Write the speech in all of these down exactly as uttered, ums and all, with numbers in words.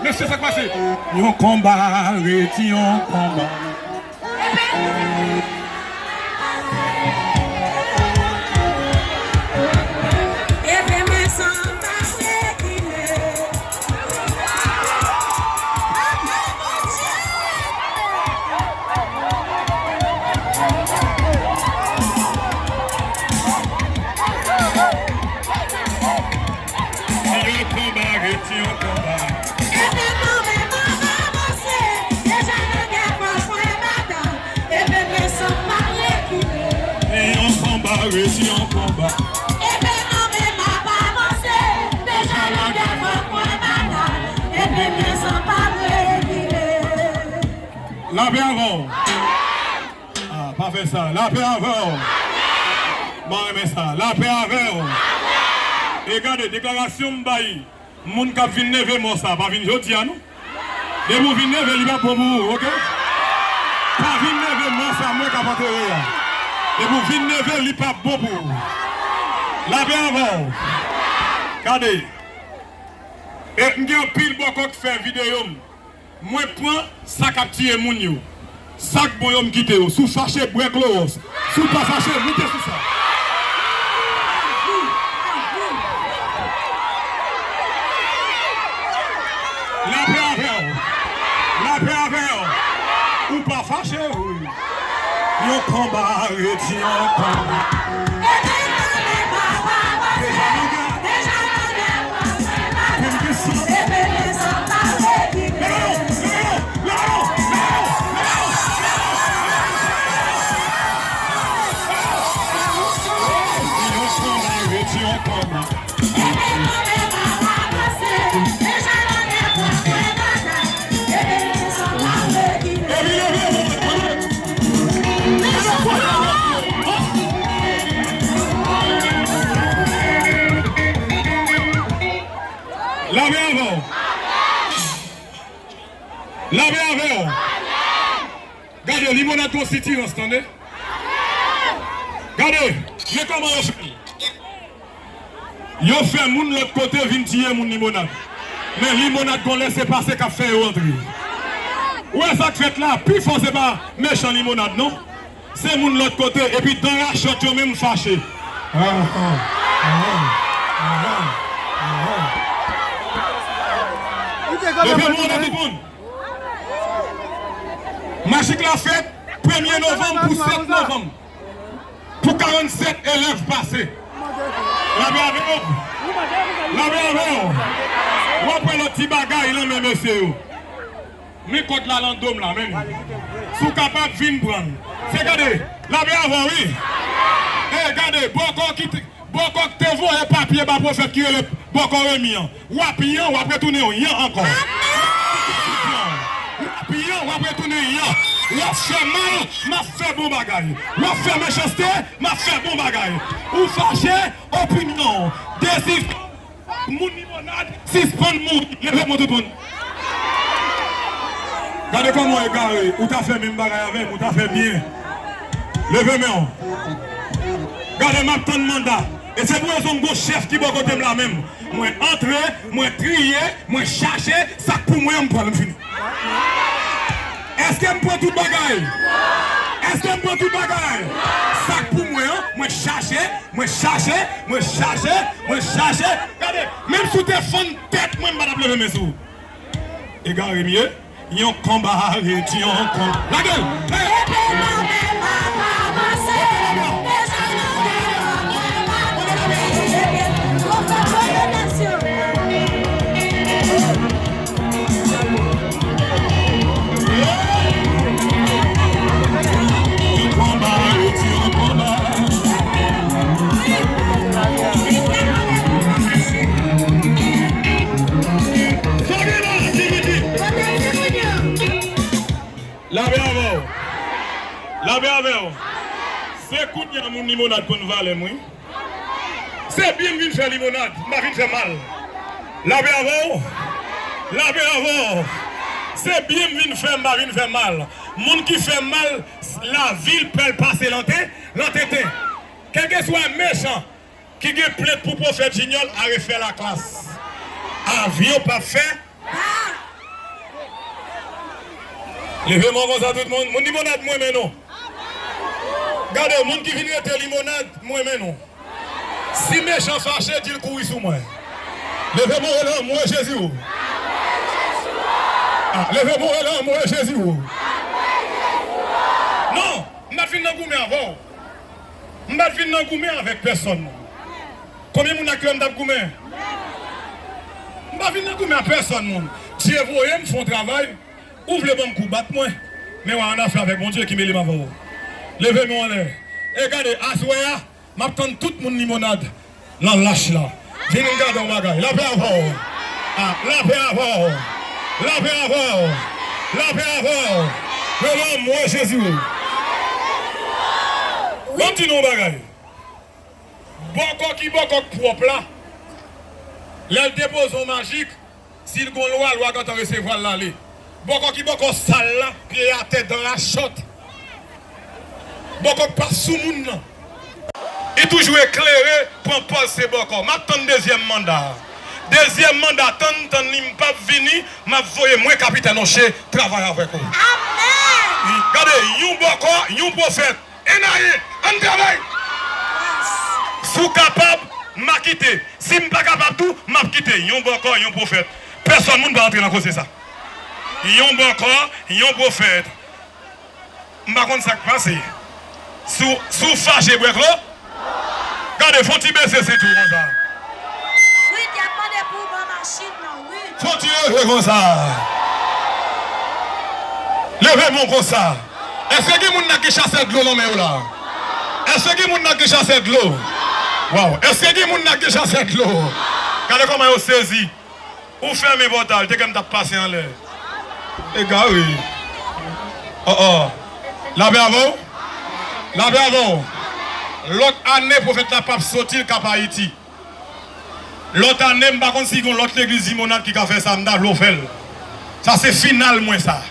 Mesye, sa k pase? Yon konba rete yon konba. Yon konba rete yon konba. Epi nou menm ap avanse, deja nan gè pran pwen batay. Epi men san pa rekile. Yon konba rete yon konba. Epi nou menm ap avanse, deja nan gè pran pwen batay. Epi men san pa rekile. Lapè avè w. Ah, pa fè sa. Lapè avè w. Mwen renmen sa. Lapè avè w. E gade, deklarasyon m bay moun k ap vin neve mò sa, pa vin jodi a, non. Depi w vin neve, li p ap bon pou ou, oke? Pa vin neve mò sa, mwen k ap antere a. Depi w vin neve, li p ap bon pou ou. Lapè avè w. Gade. E m gen anpil bòkò k fè videyo m. Mwen pran sa k ap tiye moun yo. Sa k bon yo, m kite yo. Si w fache, bwè klowòs. Si w pa fache, moute sou sa. Lapè avè w. Lapè avè w. Ou pa fache, wi. Yon konba rete yon konba. Deja nou gen. Deja nou gen. Pou n gen san. Yon konba rete yon konba. Lapè avè w. Lapè avè w. Gade, limonad gon sitirans, tande. Gade, men kòman yo fè l. Yo fè moun lòt kote vin tiye moun limonad. Men limonad gon lè se pase k ap fè yo antre. Ou wè sa k fèt la, pifò se pa mechan limonad, non. Se moun lòt kote, epi dan rachòt yo menm fache. Leve men w, tout moun. Majik la fèt premye novanm pou sèt novanm. Pou karannsèt elèv pase. Lapè avè w. Lapè avè w. W ap wè lòt ti bagay lan men mesye yo. Men kòd la lan do m la, men. Si w kapab, vin pran l. Se gade. Lapè avè w, wi. E gade, bòkò ki te, bòkò k te voye papye ba pwofèt ki rele bòkò Remi an. W ap yan, w ap retounen yon yan ankò. W ap yan, w ap retounen yan. W ap fè mal, m ap fè bon bagay. W ap fè mechanste, m ap fè bon bagay. Ou fache, opinyon, desizyon, moun limonad, sispann mouri. Leve men w, tout moun. Gade kòman w egare. Ou ta fè menm bagay avè m, ou ta fè byen. Leve men w. Gade, m ap tann manda. E se pou rezon m gon chèf ki bò kote m la menm. Mwen antre, mwen triye, mwen chache, sa k pou mwen an, m pran l, m fini. Èske m pran tout bagay? Èske m pran tout bagay? Sa k pou mwen an, mwen chache, mwen chache, mwen chache, mwen chache. Gade, menm si w te fann tèt mwen, m pa t ap leve men sou ou. Egare m ye. Yon konba rete yon konba. Lage l! Hey! Yon konba rete yon konba. Sa gen la, Timoun! Lapè avè w. Lapè avè w. Se kounye a moun limonad konn valè m, wi. Se byen m vin fè limonad, m pa vin fè mal. Lapè avè w. Lapè avè w. Se byen m vin fè, m pa vin fè mal. Moun ki fè mal, lavi l pè l pase lan te-, lan tenten. Kèlkeswa mechan ki gen plent pou Pwofèt Jinyòl, a refè laklas. Avyon p ap fè. Leve men w konsa tout moun. Moun Limonad, m renmen nou. Gade, moun ki vin rete Limonad, m renmen nou. Si mechan fache, di l kouri sou mwen. Leve men w, lanmou Jezi ou. Ah, leve men w, lanmou Jezi ou. Non, m pa t vin nan goumen avè w. M pa t vin nan goumen avèk pèsonn. Konbyen moun la kwè m t ap goumen? M pa vin nan goumen a pèsonn moun. Dye voye m fè yon travay. Ou vle ban m kou, bat mwen. Men w a annafè avèk Bondye ki mele m avè w. Leve men w anlè. E gade, aswè a, m ap tann tout moun Limonad nan lach la. Vin gade yon bagay. Lapè avè w. Ah, lapè avè w. Lapè avè w. Lapè avè w. Yo, lanmou Jezi ou. Ban m di nou yon bagay. Bòkò ki bòkò k pwòp la, lè l depoze yon majik, si l gon lwa, lwa gentan resevwa l, l ale. Bòkò ki bòkò sal la, pye atè, dan rachòt. Bòkò k pa sou moun nan. Li toujou eklere, pran pòz se bòkò. M ap tann dezyèm manda. Dezyèm manda, tann, tann li, m p ap vini, m ap voye mwen, Kapitèn Oche, travay avèk ou. Amèn! Gade, yon bòkò, yon pwofèt. Enaye, ann travay. Si w kapab, m a kite. Si m pa kapab tou, m ap kite. Yon bòkò, yon pwofèt. Pèsonn moun pa antre nan koze sa. Yon bòkò, yon pwofèt. M pa konn sa k pase. Si w, si w fache, bwè klo. Gade, fè yon ti bese senti w konsa. Wi, y ap mande pou w ban machin nan, wi. Fò w ti leve konsa. Leve men w konsa. Èske gen moun nan ki gen chasè dlo nan men yo la? Èske gen moun nan ki gen chasè dlo? Waw. Èske gen moun nan ki gen chasè dlo? Gade kòman yo sezi. Ou fèmen pòtal, te kwè m t ap pase anlè. Egare. Oh, oh. Lapè avè w? Lapè avè w? Lòt ane, pwofèt la p ap soti, l k ap Ayiti. Lòt ane, m pa konn si gon lòt legliz Limonad ki ka fè sa, m ta vle w fè l. Sa se final mwen sa.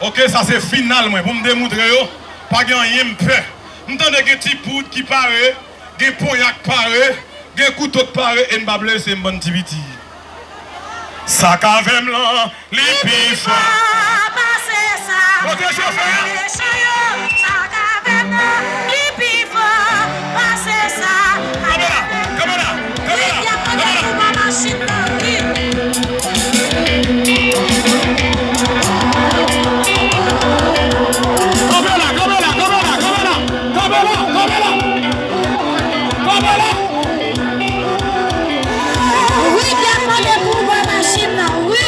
Oke, sa se final mwen. Pou m demontre yo, pa gen anyen m pè. M tande gen ti poud ki pare, gen ponya k pare, gen kouto k pare, e m pa blese m bann ti piti. Sa k avè m lan, li pi fò pase sa. Kote chofè a? Mechan yo, sa k avè m lan, li pi fò pase sa. Kanpe la, kanpe la, kanpe la, kanpe la. Wi, y ap mande pou ban machin nan, wi. Kanpe la, kanpe la, kanpe la, kanpe la. Kanpe la, kanpe la. Kanpe la. Wi, y ap mande pou w ban machin nan, wi.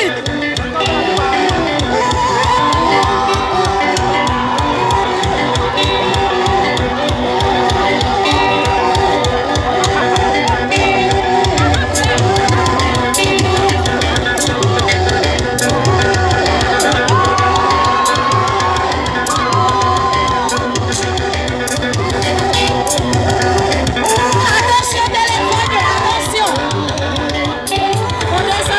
Atansyon, telefòn yo, atansyon. Pandan sa,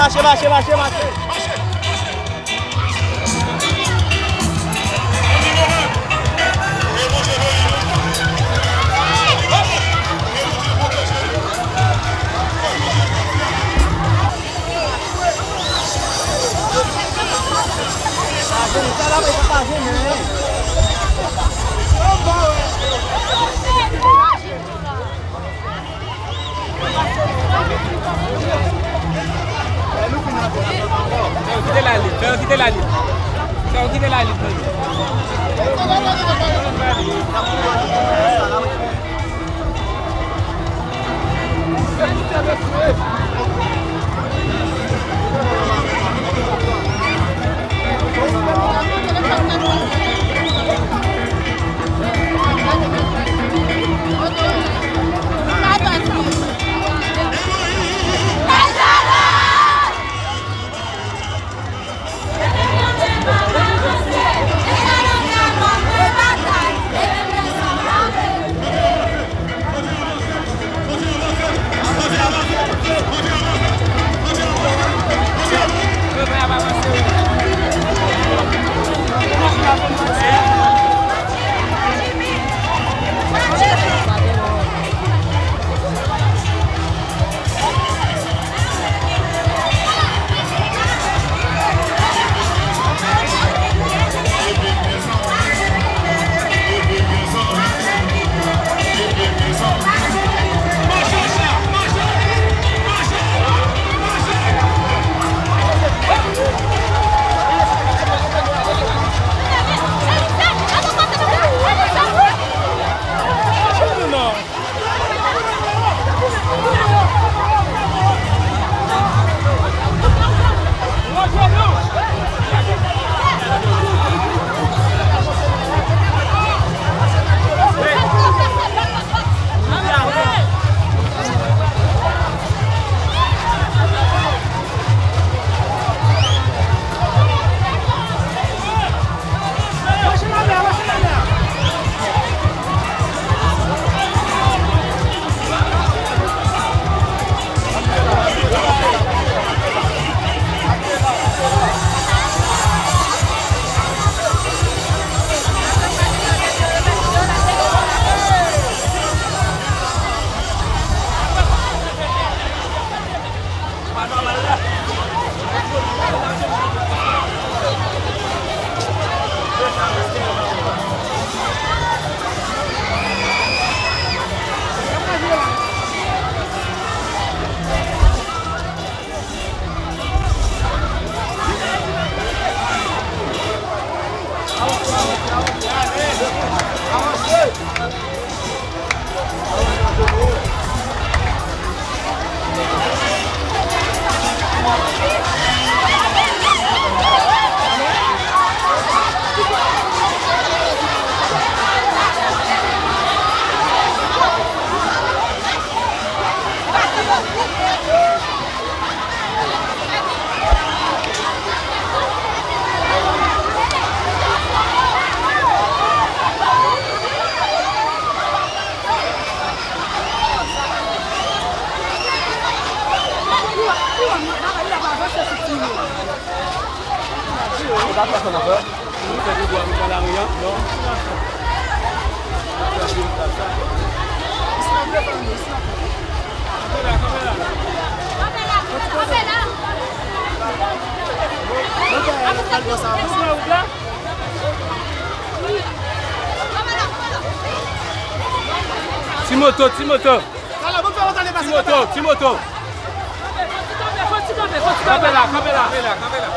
Mache, mache, mache, mache. Fè yo kite la lib, fè yo kite la lib. Fè yo kite la lib, non. Ti moto, ti moto. Ti moto, ti moto. Kanpe la, kanpe la, kanpe la, kanpe la.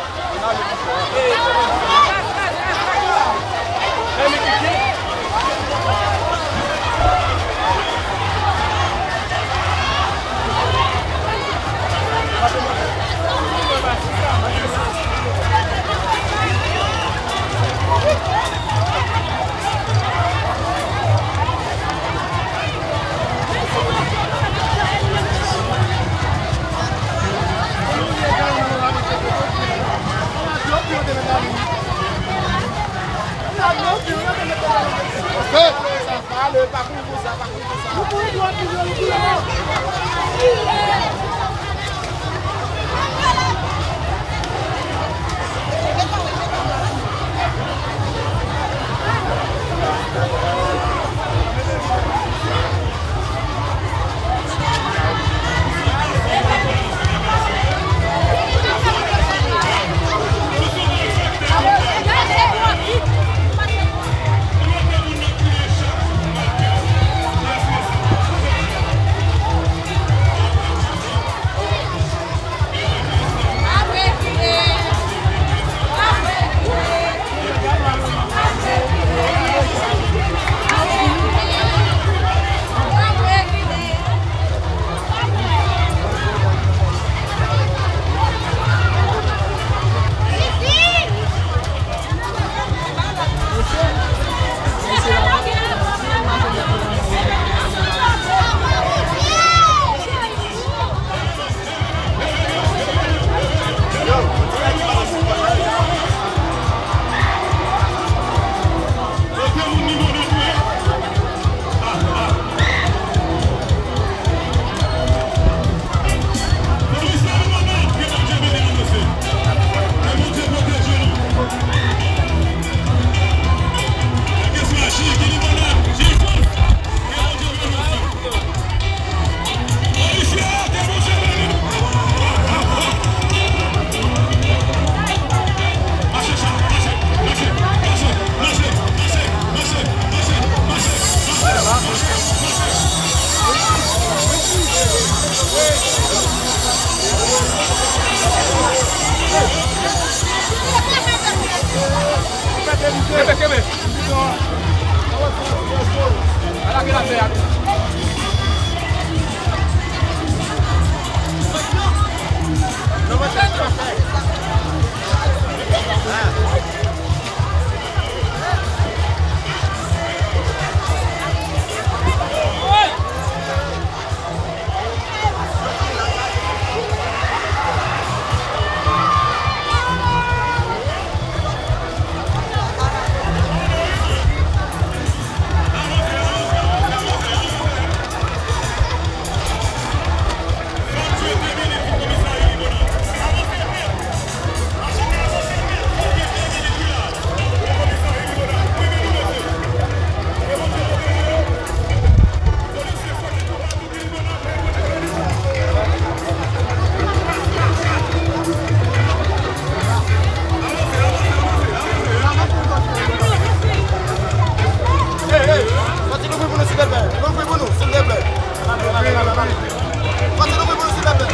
Kenbe, kenbe. Ala gen afè a. Hey, hey, sòti louvri pou nou, silteplè. Louvri pou nou, silteplè. Sòti louvri pou nou, silteplè.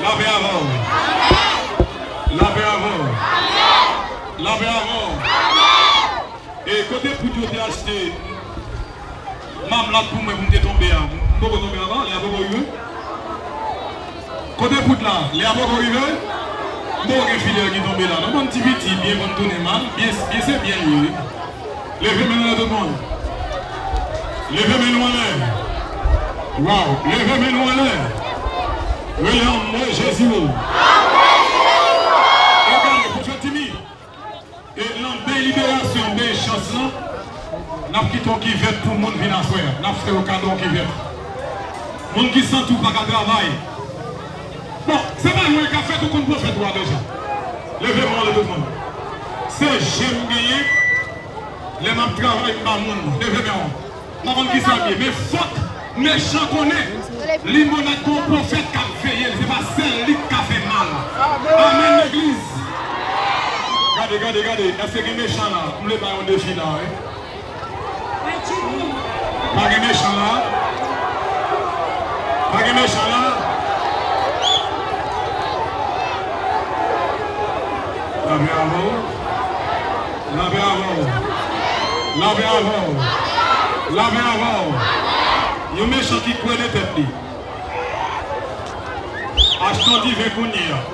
Lapè avè w. Lapè avè w. Lapè avè w. E kote poud yo te achte mamlad pou mwen pou m te tonbe a? M poko tonbe anba, lè a poko rive. Kote poud la? Lè a poko rive. M poko gen fidèl ki tonbe la. Non, bann ti piti, byen konn tounen mal. Byen, byen se byen li ye. Leve men nou anlè tout moun. Leve men nou anlè. Waw, leve men nou anlè. Rele anmwe Jezi o. E gade, pwofèt di mi. E nan bèy liberasyon, bèy chans lan, n ap kite yon kivèt pou moun vin aswè a. N ap fè yo kado yon kivèt. Moun ki santi w pa ka travay. Bon, se pa lwen k ap fèt, ou konn pwofèt ou a deja. Leve men w anlè tout moun. Se je m genyen. Lè m ap travay, m ba moun. Leve men w. M pa konn kisa m ye, men fòk mechan konnen limonad gon pwofèt k ap veye l, se pa sèl li k ka fè mal. Amèn, legliz. Gade, gade, gade, èske gen mechan la? M vle bay yon defi la, wi. Pa gen mechan la? Pa gen mechan la? Lapè avè w. Lapè avè w. Lapè avè w. Lapè avè w. Yon mechan ki kwè nan tèt li. Achte yon diven kounye a.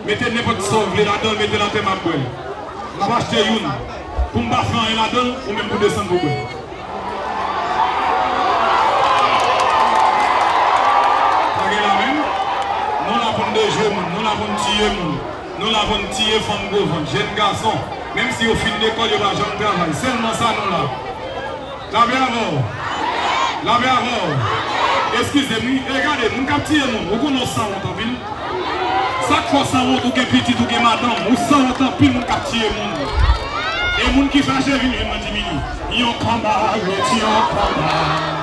Mete nenpòt sa w vle ladan l, mete l atè m ap bwè l. M ap achte youn. Pou m pa fè anyen ladan l, ou menm pou desann pou bwè l. Pa gen la menm. Nou la pou n dejwe moun, nou la pou n tiye moun, nou la pou n tiye fanm gwo vant, jèn gason. Menm si yo fin lekòl, yo pa janm travay. Sèlman sa nou la. Lapè avè w. Lapè avè w. Eskize m, wi. E gade, moun k ap tiye moun, ou konnen w sanwont anpil. Sa k fè w sanwont, ou gen pitit, ou gen madanm, ou sanwont anpil, moun k ap tiye moun. E moun ki fache vin jwenn mwen, di, Mini, yon konba, ret yon konba.